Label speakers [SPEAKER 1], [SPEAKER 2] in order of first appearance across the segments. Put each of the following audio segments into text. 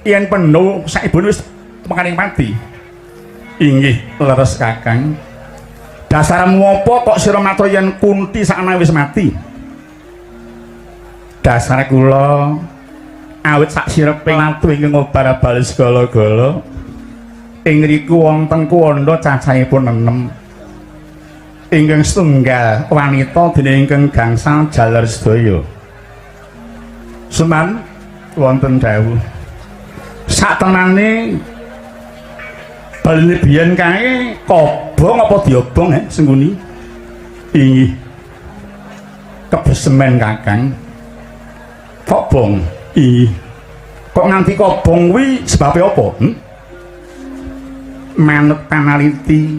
[SPEAKER 1] Yen Pandhawa saibune wis tumekaning pati. Inggih, leres Kakang. Dasarmu apa kok sira matur yen Kunti sakana wis mati? Dasar kula awit sak sireping latu ingkang ngobar bali segala-gala ing ngriku wonten kuwanda cacahipun 6 ingkang setunggal wanita dene ingkang gangsal jaler sedaya. Suman wonten dawuh. Satenane baline biyen kae kobong apa diobong Sengkuni? Inggih. Kebesemen Kakang. Kobong. Inggih. Kok nganti kobong kuwi sebabe apa? Hmm? Manut panaliti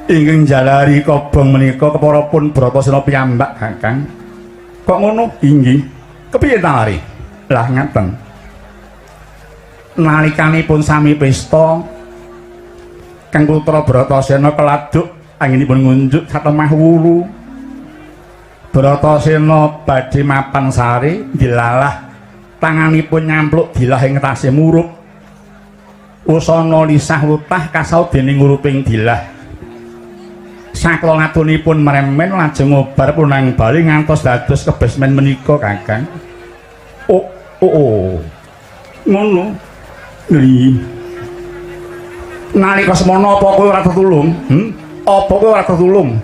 [SPEAKER 1] ingkang jalari kobong menika kepara pun Bratasena piyambak Kakang. Kok ngono? Inggih. Kepiye ta? Lah ngaten. Nalikanipun sami pesta Kang Putra Bratasena keladuk anggenipun ngunjuk satemah wulu. Bratasena badhe mapan sare dilalah tanganipun nyampluk dilah ing tasih murup. Usana lisah lutah kasaut dening uruping dilah. Saklolatunipun meremen lajeng ngobar punang bali ngantos dados kebesmen menika Kakang. Oh, oh, oh. Ngono. Nggih. Nalika semono apa kowe ora tetulung? Hmm? Apa kowe ora tetulung?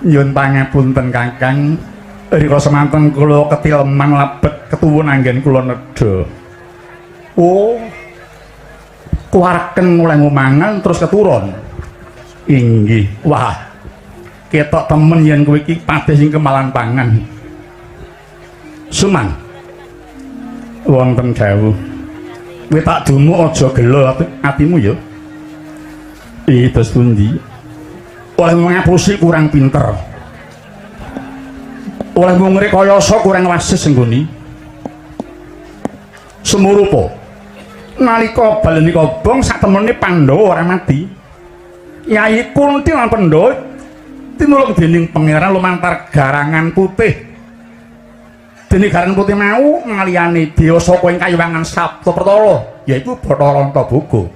[SPEAKER 1] Nyuwun pangapunten Kakang. Rika semanten kula ketileman lebet ketuwun anggen kula nedha. Oh. Kuwareken mulai ngumangan terus keturun. Inggih. Wah. Ketok temen yen kowe iki padhe sing kemalan pangan. Suman. Wonten dawuh. Kowe tak dumu aja gelo atimu ya. Iki terus pundi? Oleh ngapusi kurang pinter. Oleh ngrekayasa kurang wasis nggoni. Sumurupa. Nalika baleni kobong sak temene Pandhawa ora mati. Yai Kunti lan Pandhawa tinulung dening pangeran lumantar garangan putih. Dene garangan putih mau ngaliyane dewa saka ing kayuwangan Sabta Pertala, yaiku Bathara Antaboga.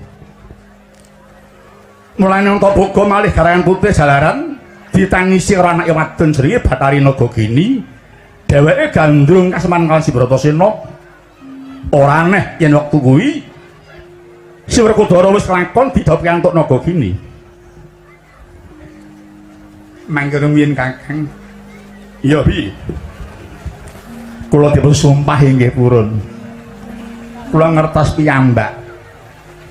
[SPEAKER 1] Mulane Antaboga malih garangan putih jalaran ditangisi karo anake wadon jenenge Bathari Nagagini. Dheweke gandrung kaseman kaliyan Si Bratasena. Ora aneh yen wektu kuwi Si Werkudara wis kelakon didhawuhi antuk Nagagini. Mangke rumiyin Kakang. Iya, piye? Kula dipun sumpah inggih purun. Kula ngertos piyambak.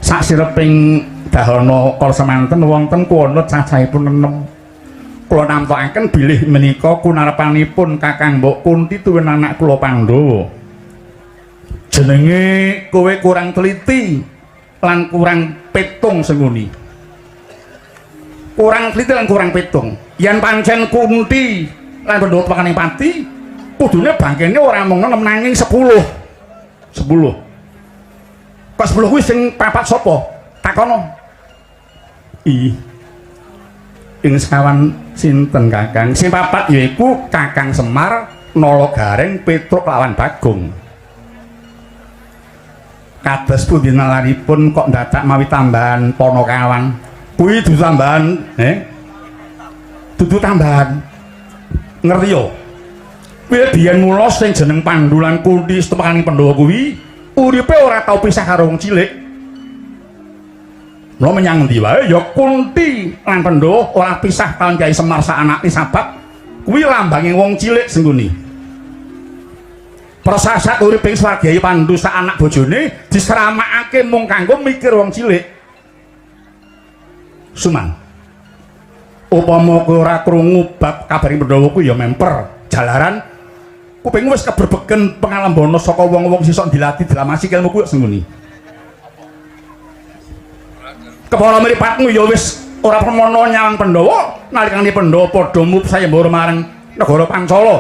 [SPEAKER 1] Sak sireping dahana kala semanten wonten kuwana cacahipun 6. Kula namtokaken bilih menika kunarepanipun Kakang Mbok Kunti tuwin anak kula Pandhawa. Jenenge kowe kurang teliti lan kurang petung Sengkuni. Kurang teliti lan kurang petung. Yen pancen Kunti lan Pandhawa tepakaning pati, kudune bangkene ora mung 6 nanging 10. 10. Kok 10 kuwi sing papat sapa? Takono. Ih. Ing sekawan sinten Kakang? Sing papat yaiku Kakang Semar, Nala Gareng, Petruk lawan Bagong. Kados pundi nalaripun kok dadak mawi tambahan Panakawan? Kuwi dudu tambahan, eh? Dudu tambahan. Ngerti yo? Kuwi biyen mula sing jeneng Pandu lan Kunti setemakaning Pandhawa kuwi uripe ora tau pisah karo wong cilik. Mula menyang endi wae ya Kunti lan Pandhawa ora pisah kaliyan Kyai Semar sak anake sabab kuwi lambange wong cilik Sengkuni. Persasat urip ing swargae Pandu sak anak bojone diseramakake mung kanggo mikir wong cilik. Suman. Upama kowe ora krungu bab kabaring Pandhawa kuwi ya memper jalaran kupingmu wis keberbegen pengalambana saka wong-wong sisok dilati dilamasi ilmu kuwi Sengkuni. Kepara mripatmu ya wis ora permana nyawang Pandhawa nalikane Pandhawa padha mup sayembara marang negara Pancala.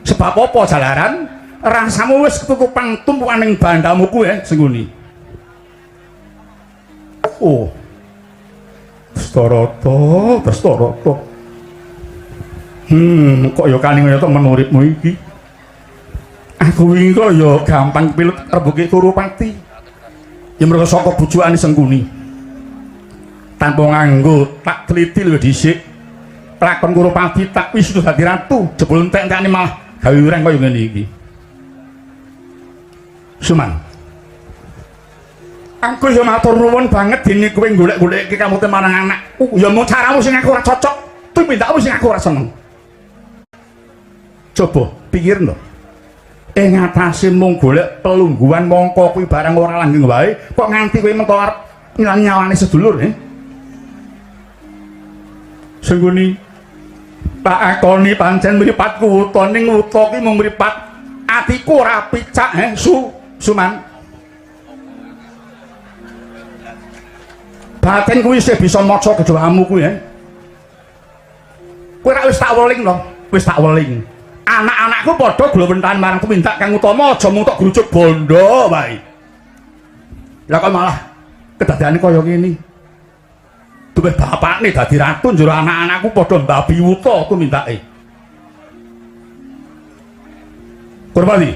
[SPEAKER 1] Sebab apa jalaran rasamu wis ketutupan tumpukaning bandamu kuwi Sengkuni. Oh. Dastarata, Dastarata. Kok ya kaning kaya temen uripmu iki. Aku wingi kok ya gampang pilut rebuke Kurupati. Ya mergo saka bujukane Sengkuni. Tanpa nganggo tak teliti lho dhisik. Lakon Kurupati tak wis dadi ratu, jebul entek-entekane malah gawe wirang kaya ngene iki. Suman. Aku ya matur nuwun banget dene kowe golek-golekke kamute marang anakku. Ya mung caramu sing aku ora cocok, tumindakmu sing aku ora seneng. Coba pikirno. Ing ngatasé mung golek pelungguhan mongko kuwi barang ora langgeng wae, kok nganti kowe mentho arep ngilangi nyawane sedulur, eh? Sengguni tak akoni pancen mripatku wuta ning wuta kuwi mung mripat atiku ora picak, eh, Suman. Batin kuwi isih bisa maca kedoamu kuwi, eh. Kowe rak wis tak weling to, wis tak weling. Anak-anakku padha glowentahan marang tumindak kang utama aja mung tok grujuk bondo wae. Lah kok malah kedadeane kaya ngene. Duwe bapakne dadi ratu njur anak-anakku padha mbabi wuta tumindake. Kurpati.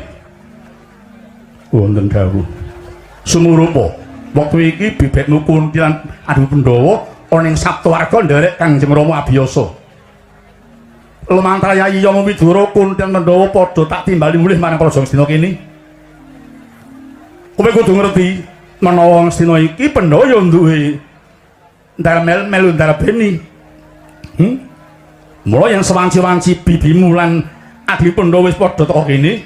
[SPEAKER 1] Wonten dawuh. Sumurupa. Wektu iki bibekmu Kunti lan Adu Pandhawa ana ing Saptawarga nderek Kangjeng Rama Abiyasa. Lumantar Yayi Yama Widura Kunti lan Pandhawa padha tak timbali mulih marang Praja Ngastina kene. Kowe kudu ngerti menawa Ngastina iki Pandhawa ya duwe ndar melu ndarbeni. Mula yen sewanci-wanci bibimu lan adi Pandhawa wis padha teka kene,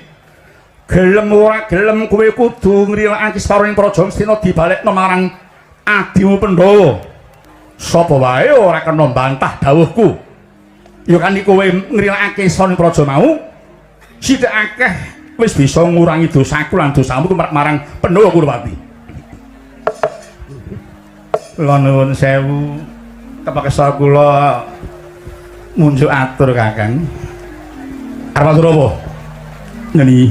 [SPEAKER 1] gelem ora gelem kowe kudu ngrilakake separo ing Praja Ngastina dibalekno marang adimu Pandhawa. Sapa wae ora kena bantah dawuhku. Ya kan kowe ngrilakake separo ing praja mau, sithik akeh wis bisa ngurangi dosaku lan dosamu tumrap marang Pandhawa Kurupati. Kula nuwun sewu, kepeksa kula munjuk atur Kakang. Arep atur apa? Ngene.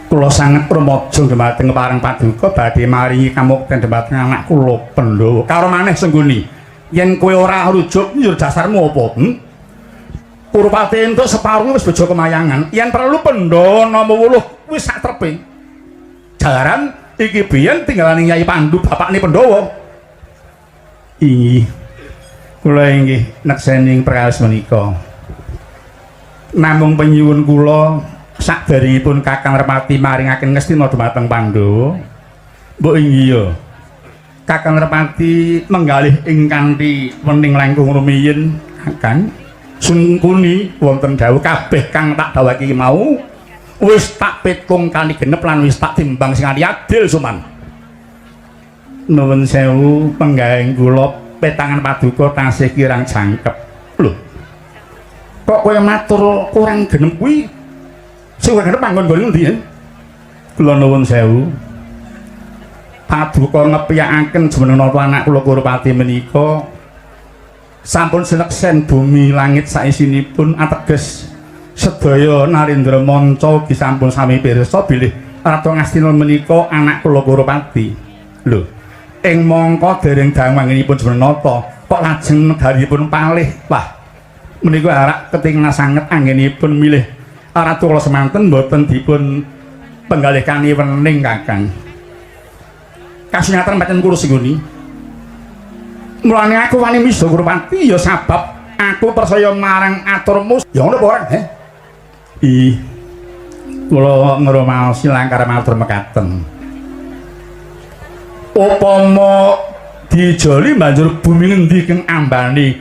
[SPEAKER 1] Kula sanget rumaja dhumateng parang paduka badhe maringi kamukten dhumateng anak kula Pandhawa. Karo maneh Sengguni, yen kowe ora rujuk njur dasarmu apa? Kurupati entuk separuh wis bejo kemayangan. Yen perlu Pandhawa nama wuluh wis sak trepe. Jalaran iki biyen tinggalane Nyai Pandu bapakne Pandhawa. Inggih. Kula inggih nekseni perkawis menika. Namung penyuwun kula sakderengipun Kakang Repati maringaken ngastina dhumateng Pandhawa. Mbok inggih ya. Kakang Repati menggalih ing kanthi wening langkung rumiyin Kakang. Sungkuni wonten dawuh kabeh kang tak dawuhake mau wis tak pitung kali genep lan wis tak timbang sing adil Suman. Nuwun sewu penggawean kula petangan paduka tasih kirang jangkep. Lho. Kok kowe matur kurang genep kuwi sing ora genep panggon nggone ngendi? Kula nuwun sewu. Paduka ngepiyakaken jumeneng nata anak kula Kurupati menika sampun sineksen bumi langit saisinipun ateges sedaya narendra manca ugi sampun sami pirsa bilih Ratu Ngastina menika anak kula Kurupati. Lho, ing mangka dereng dangu anggenipun jumeneng nata kok lajeng negaripun palih. Wah, menika arak ketingal sanget anggenipun milih Ratu kula semanten boten dipun penggalih kani wening Kakang. Kasunyatan pancen kula singgoni. Mulane aku wani misa Kurupati ya sabab aku percaya marang aturmu. Ya ngono apa ora, he? Ih. Kula ngrumaosi langkar matur mekaten. Upama dijoli banjur bumi ngendi kang ambane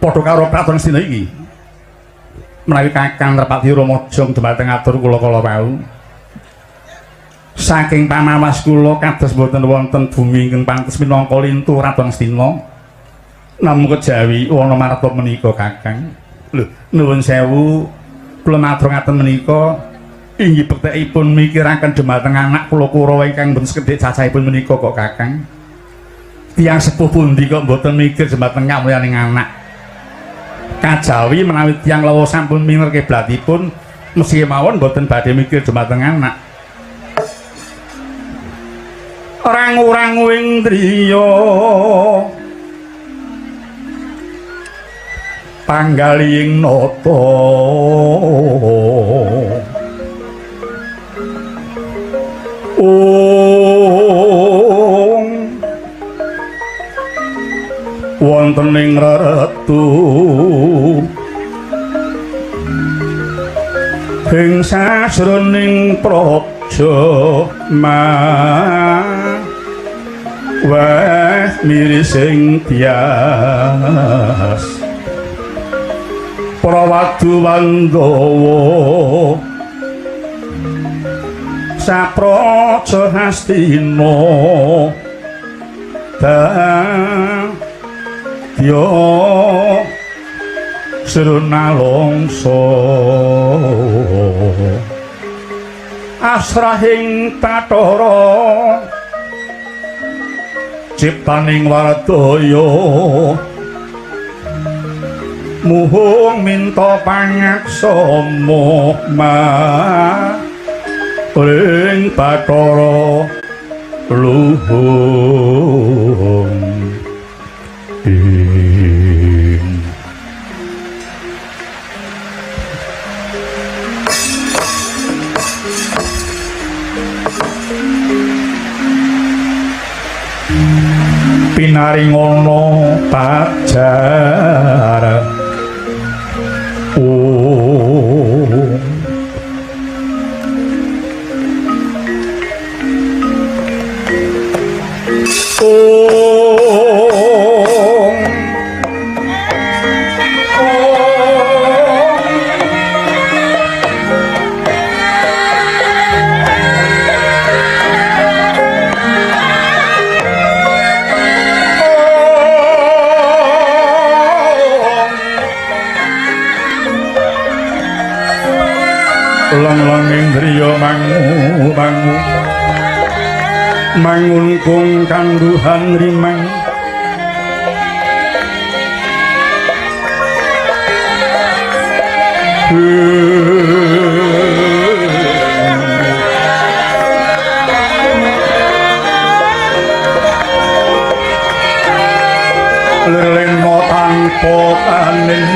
[SPEAKER 1] padha karo Kraton Ngastina iki? Menawi Kakang Repati rumajang dhumateng atur kula kala wau. Saking pamawas kula kados boten wonten bumi ingkang pantes minangka lintu Kraton Ngastina. Namung kejawi wana marta menika Kakang. Lho, nuwun sewu kula matur ngaten menika inggih bektekipun mikiraken dhumateng anak kula Kurawa ingkang mboten sekedhik cacahipun menika kok Kakang. Tiyang sepuh pundi kok mboten mikir dhumateng kamulyaning anak. Kajawi menawi tiyang lawa sampun miner kiblatipun mesti mawon mboten badhe mikir dhumateng anak. Rangu-rangu ing driya panggalihing nata. Ung wonten ing reretu ing sajroning praja weh mirising tias para wadu Wandawa sapraja Hastina dadya srunalongsa asrahing Bathara ciptaning wardaya muhung minta pangaksama maring Bathara luhung. Pinaringono pajar ung ung Lang-langing driya mangu mangu mangun kung kanduhan rimang lelena tanpa taning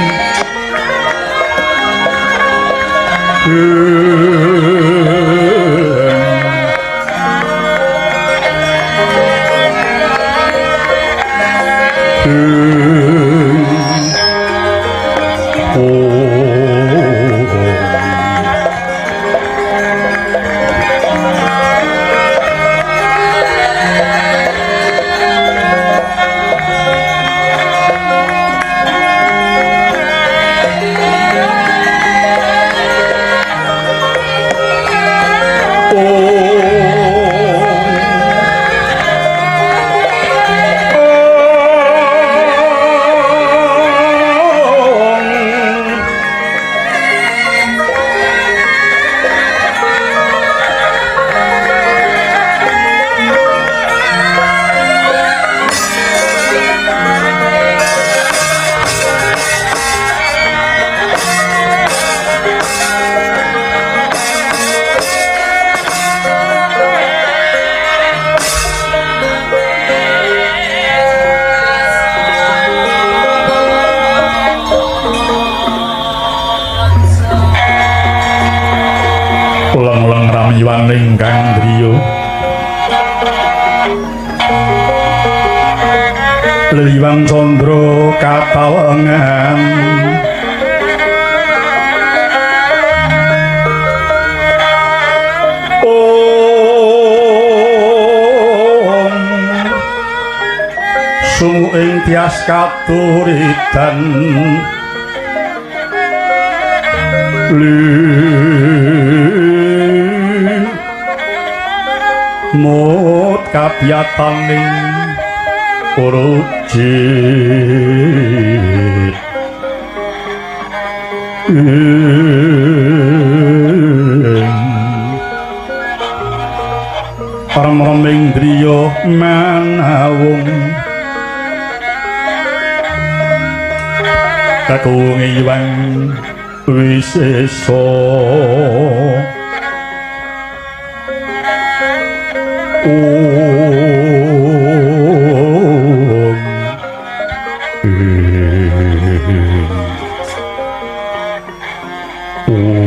[SPEAKER 1] Leng-leng ramyuaning kang griya Liwang candra katawengan Om sumuing tias katuridan Mut kabiyataning urujit Rem-reming driya manawung Kakung Hyang Wisesa Om Om.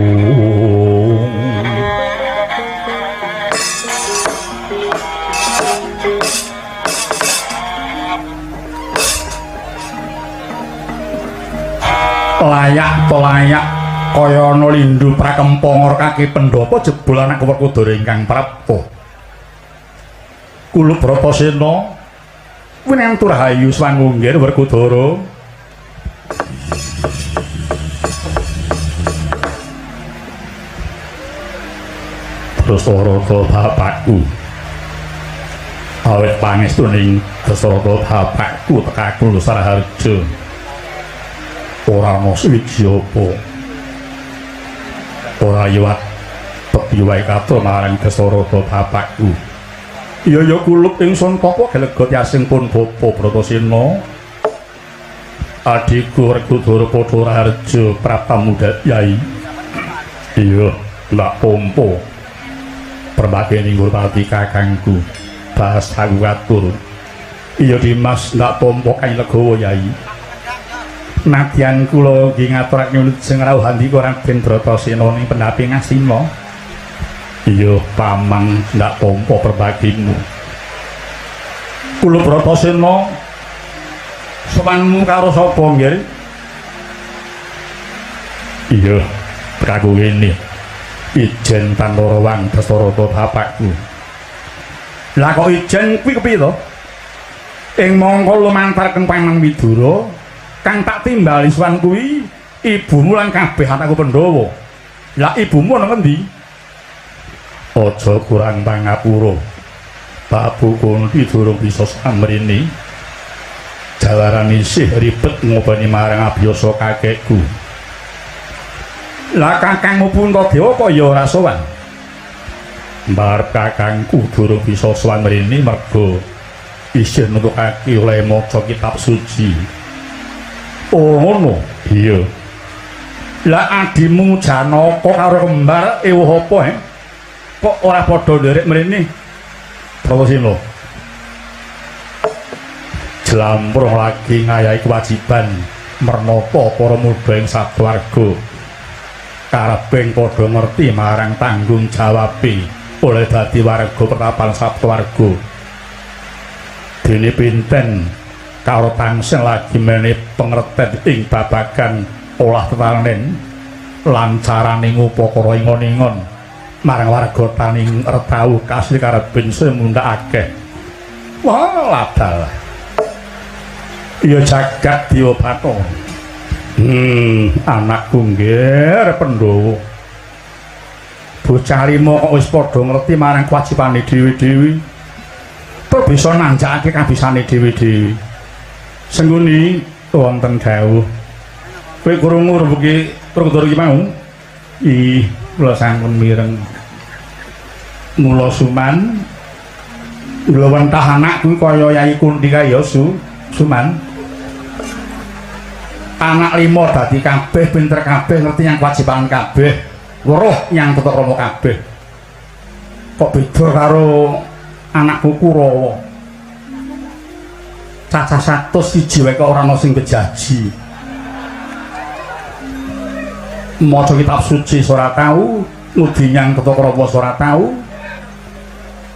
[SPEAKER 1] Layak to layak kaya ana lindu prakempa ngorkake pendhapa jebul anak Werkudara ingkang prapta. Kulup Bratasena winentu rahayu swangunggir Werkudara. Dasarata bapakku. Awit pangestuning Dasarata bapakku tekaku Saraharja. Ora ana suwiji apa. Ora liwat tepi wae katur marang Dasarata bapakku. Iya ya kulup ingsun tapa gelegot yasing pun bapa Bratasena. Adhiku Werkudara padha raharja praptamu Yai. Iya, ndak pompo. Perbagene ngurmati kakangku. Bahas aku katur. Iya Dimas, ndak pompo kang legawa Yai. Nadyan kula nggih ngaturake wilujeng rawuh handika Raden Bratasena ing pendhapi Ngastina. Iya, pamang ndak pompo perbagimu. Kula Bratasena sowanmu karo sapa nggih? Iya, praku ngene. Ijen tanpa rawang Dasarata bapakku. Lah kok ijen kuwi kepiye to? Ing mangka lumantar keng Paman Widura kang tak timbali sowan kuwi ibumu lan kabeh anakku Pandhawa. Lah ibumu ana ngendi? Aja kurang pangapura. Babu Kunti durung bisa samrene. Jalaran isih ribet ngopeni marang abiyasa kakekku. Lah kakangmu Puntadewa kok ya ora sowan? Mbarep kakangku durung bisa sowan mrene merga isih nutukake oleh maca kitab suci. Oh ngono? Iya. Lah adimu Janaka karo kembar ewuh apa he? Kok ora padha nderek mrene? Bratasena. Jlamprong lagi ngayahi kewajiban mernata para muda ing sawarga. Karabeng padha ngerti marang tanggung jawabe oleh dadi warga pertapan sawarga. Dene pinten karo tansah lagi mene pengerten ing babagan olah tetanen lan carane ngupakara ingon-ingon marang warga taning retau kasil kareben semundhak akeh. Wah ladal. Ya jagat dewa bathara. Anakku nggih Pandhawa. Bocah lima kok wis padha ngerti marang kewajibane dhewe-dhewe. Tur bisa nanjakake kabisane dhewe-dhewe. Sengguni wonten dawuh. Kowe krungu rembuge Werkudara iki mau? Ih, kula sampun mireng. Mula Suman nglewentah anak kuwi kaya Yai Kunti kae ya Suman. Anak lima dadi kabeh pinter kabeh ngerti yang kewajiban kabeh, weruh yang tata krama kabeh. Kok beda karo anakku Kurawa. Cacah 101 wae kok ora ana sing bejaji. Maca kitab suci ora tau, ngudi nyang tata krama ora tau.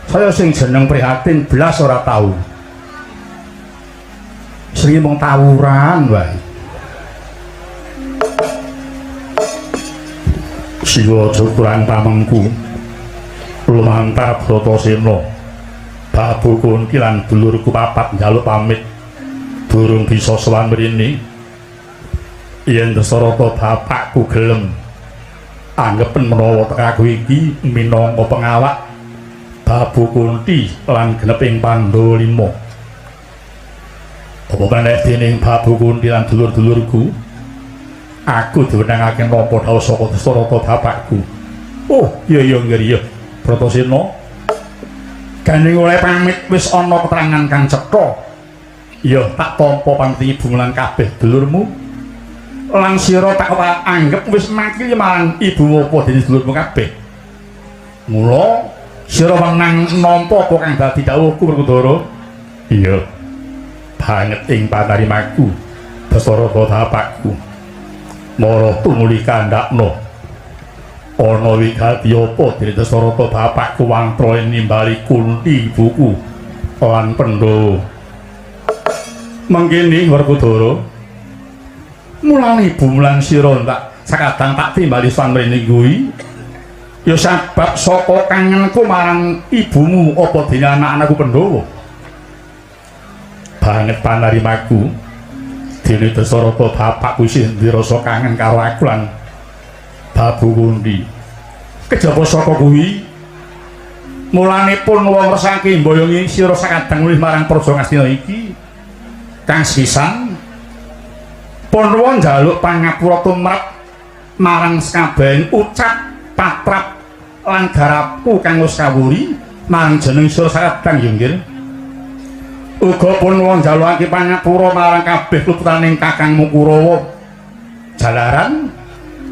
[SPEAKER 1] Saya sing jeneng prihatin blas ora tau. Sering mung tawuran wae. Siwa aja kurang pamengku. Lumantar Bratasena. Babu Kunti lan dulurku papat njaluk pamit. Durung bisa sowan mrene. Yen Dasarata bapakku gelem, anggepen menawa tekaku iki minangka pengawak Babu Kunti lan geneping Pandhawa lima. Apa meneh dening Babu Kunti lan dulur-dulurku, aku diwenangake nampa dhawuh saka Dasarata bapakku. Oh, iya iya nggih iya. Bratasena. Gandeng oleh pamit wis ana keterangan kang cetha. Ya tak tampa pamit ibu lan kabeh dulurmu. Lan sira tak anggep wis makili marang ibu apa dene dulurmu kabeh. Mula sira wenang nampa apa kang dadi dawuhku Werkudara. Iya. Banget ing panarimaku Dasarata bapakku. Mara tumuli kandhakna. Ana wigati apa dene Dasarata bapakku wantra nimbali Kunti ibuku lan Pandhawa. Mangkene Werkudara. Mulane ibu mulan sira tak sakadang tak timbali sowan mrene kuwi ya sebab saka kangenku marang ibumu apa dene anak-anakku Pandhawa. Banget panarimaku dene Dasarata bapakku isih dirasa kangen karo aku lan Babu Kunti. Kejaba saka kuwi mulane pun wong resake mboyongi sira sakadang mulih marang Praja Ngastina iki kang sisan pun wong njaluk pangapura tumrap marang sakabehing ucap patrap lan garapku kang wis kawuri marang jeneng sira sakadang ya nggih. Uga pun wong njalukake pangapura marang kabeh luputaning kakangmu Kurawa jalaran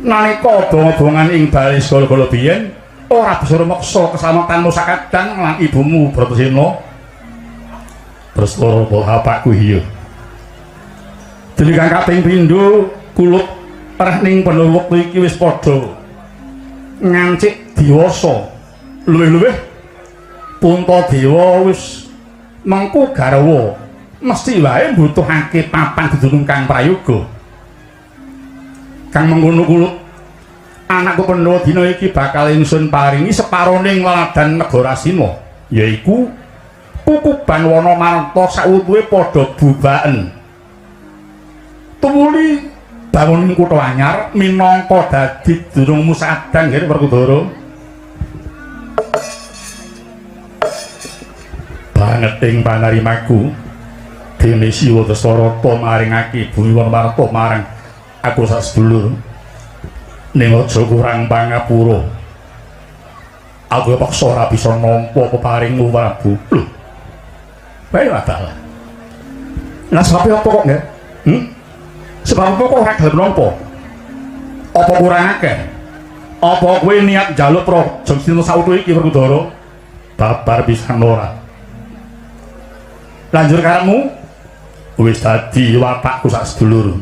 [SPEAKER 1] nalika obong-obongan ing bali segala-gala biyen ora bisa rumeksa keslametanmu sakadang lan ibumu Bratasena. Terus loro bapakku iya. Dene kang kaping pindho kulup reh ning Pandhawa wektu iki wis padha ngancik diwasa. Luwih-luwih Puntadewa wis mengku garwa mesti wae mbutuhake papan dudung kang prayoga. Kang mengkono kulup anakku Pandhawa dina iki bakal ingsun paringi separoning leladan negara Astina, yaiku kukuban wana marta sautuhe padha bubaken. Tumuli bangun kutha anyar minangka dadi dunungmu sadang nggih Werkudara. Banget ing panarimaku dene Siwa Dasarata maringake bumi Wanamarta marang aku sak sedulur. Ning aja kurang pangapura. Aku paksa ora bisa nampa peparingmu Prabu. Lho. Bae dalah. Lah sebab apa kok nggih? Sebab apa kok ora gelem nampa? Apa kurang akeh? Apa kowe niat njaluk praja Ngastina sautuh iki Werkudara? Babar pisan ora. Lanjur karepmu wis dadi watakku sak sedulur.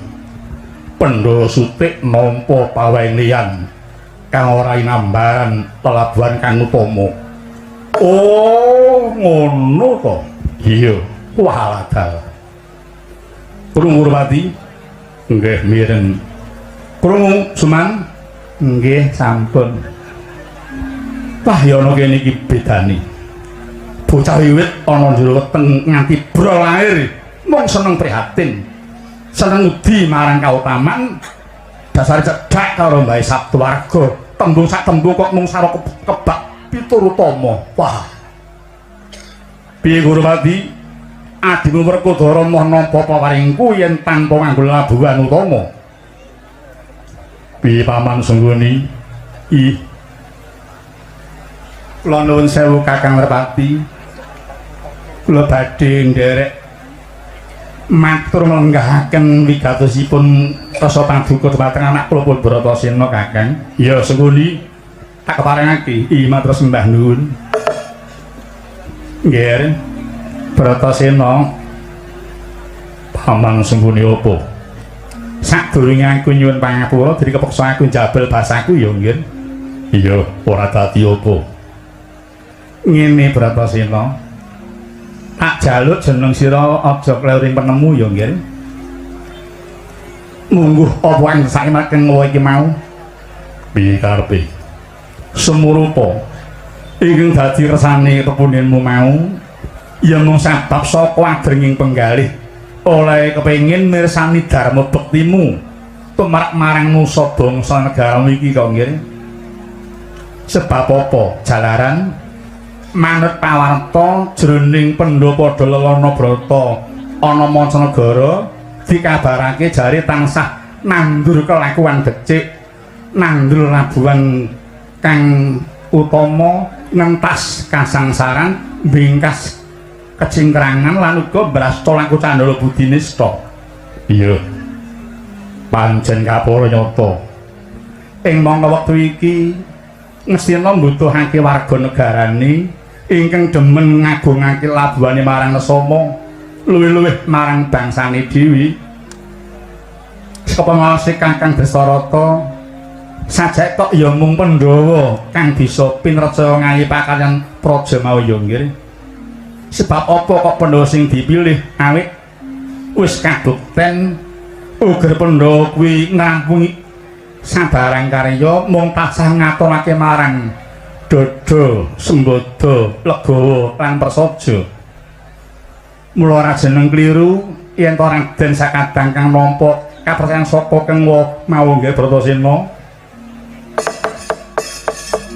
[SPEAKER 1] Pandhawa sutik nampa pawenian kang ora inambaran lelabuhan kang utama. Oh, ngono to. Iya, walah dal. Krungu Ngurwati? Nggih, mireng. Krungu Suman? Nggih, sampun. Wah, ya ana kene iki bedane. Bocah wiwit ana jero weteng nganti brol air, mung seneng prihatin. Seneng ngudi marang kautaman, dasare cedhak karo Mbah Sabtuwarga. Tembung sak tembung kok mung saro kebak pitur utama. Wah. Piye Gurupati? Adimu Werkudara moh nampa pawaringku yen tanpa nganggo labuhan utama. Piye Paman Sengguni? Ih. Kula nuwun sewu Kakang Merpati. Kula badhe nderek matur nglenggahaken wigatosipun rasa paduka dhumateng anak kula pun Bratasena Kakang. Ya Sengguni, tak keparengake. Ih, matur sembah nuwun. Nggih. Bratasena, Paman Sengguni apa? Sadurunge aku nyuwun pangapura dadi kepeksa aku njabel basaku ya nggih. Iya, ora dadi apa. Ngene Bratasena. Tak jaluk jeneng sira aja klewing penemu ya nggih. Mungguh apa kang saiki makeng iki mau? Piye karepe? Sumurupa ingkang dadi kersane pepundenmu mau ya mung sabab saka adrenging penggalih oleh kepengin mirsani dharma bektimu tumrap marang nusa bangsa negara iki kok nggih. Sebab apa? Jalaran manut pawarta jroning pendha padha lelana brata ana mancanegara dikabarake jare tansah nandur kelakuan becik, nandur labuhan kang utama, nentas kasangsaran, bingkas kecingkrangan lan uga mbrasta laku candala budi nista. Iya. Pancen kapara nyata. Ing mangka wektu iki Ngastina mbutuhake warga negarane ingkang demen ngagungake labuhane marang Lesama, luwih-luwih marang bangsane dhewe. Saka pangawase Kakang Dasarata sajake kok ya mung Pandhawa kang bisa pinreca ngayi pakaryan praja mau ya nggih. Sebab apa kok Pandhawa sing dipilih awit wis kabukten Uger Pandhawa kuwi ngrampungi sabarang karya mung tansah ngaturake marang dada, sembada, legawa lan prasaja. Mula ora jeneng kliru yen to Raden sakadang kang nampa kapercayan saka Kang mau nggih Bratasena.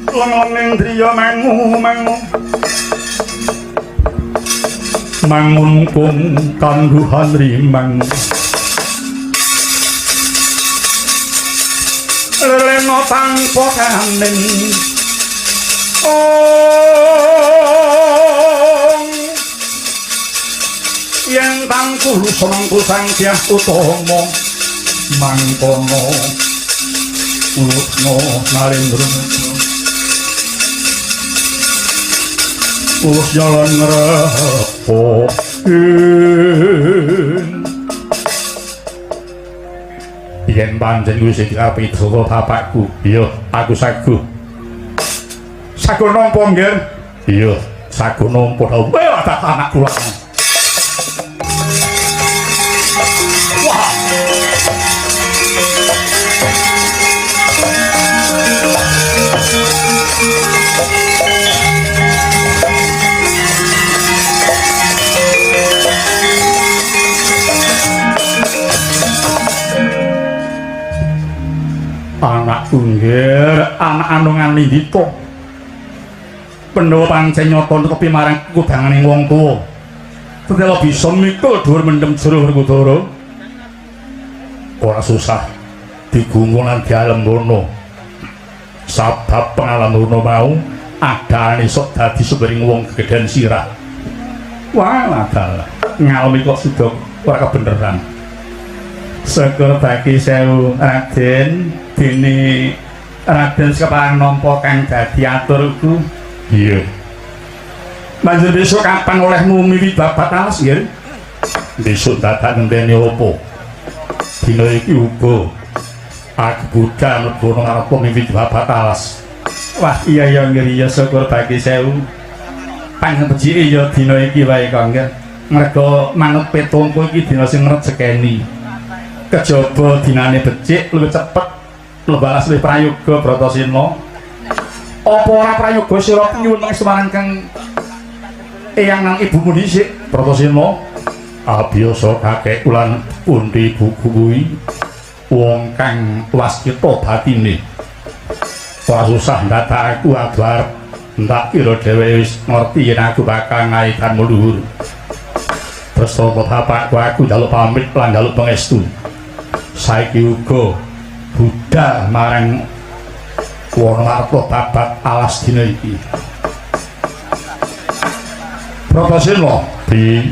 [SPEAKER 1] Leng-lenging driya mangu mangu mangun kung kangguhan rimang lelena tanpa kaning ong yen tangku semangku sang Dyah Utama mangkono ulukna narendra ulus jalan ngrepokin. Yen pancen kuwi sing dikarepe saka bapakku, iya aku saguh. Saguh nampa nggih? Iya, saguh nampa. Wah, anakku lanang. Wah. Anakku nggih, anak anungan Lindita. Pandhawa pancen nyata netepi marang kudanganing wong tuwa. Tetela bisa mikul dhuwur mendem jero Werkudara. Ora susah digunggung lan dialembono. Sabab pangalembono mau adane sok dadi sumbering wong gegedhen sirah. Wah, dalah ngalami kok sida ora kebeneran. Syukur bagi sewu Raden, dene Raden sekeparang nampa kang dadi aturku. Iya. Banjur besok kapan olehmu miwi babat alas nggih? Besok dadak ngenteni opo? Dina iki uga aku budal mlebu nang arep miwi babat alas. Wah, iya ya nggih ya syukur bagi sewu. Panjenengan ya dina iki wae kok nggih. Mergo manut petungku iki dina sing ngrejekeni. Kejaba dinane becik luwih cepet lebalas luwih prayoga Bratasena. Apa ora prayoga sira nyuwun pangestu kang eyang nang ibumu dhisik Bratasena? Abiyasa kakek lan pundi ibuku kuwi wong kang waskita batine. Ora susah ndadak aku adu arep ndak kira dheweke wis ngerti yen aku bakal ngaitan luhur. Terus saka bapakku aku njaluk pamit lan njaluk pangestu. Saiki uga budal marang Wonomarta babat alas dina iki. Bratasena, Bi.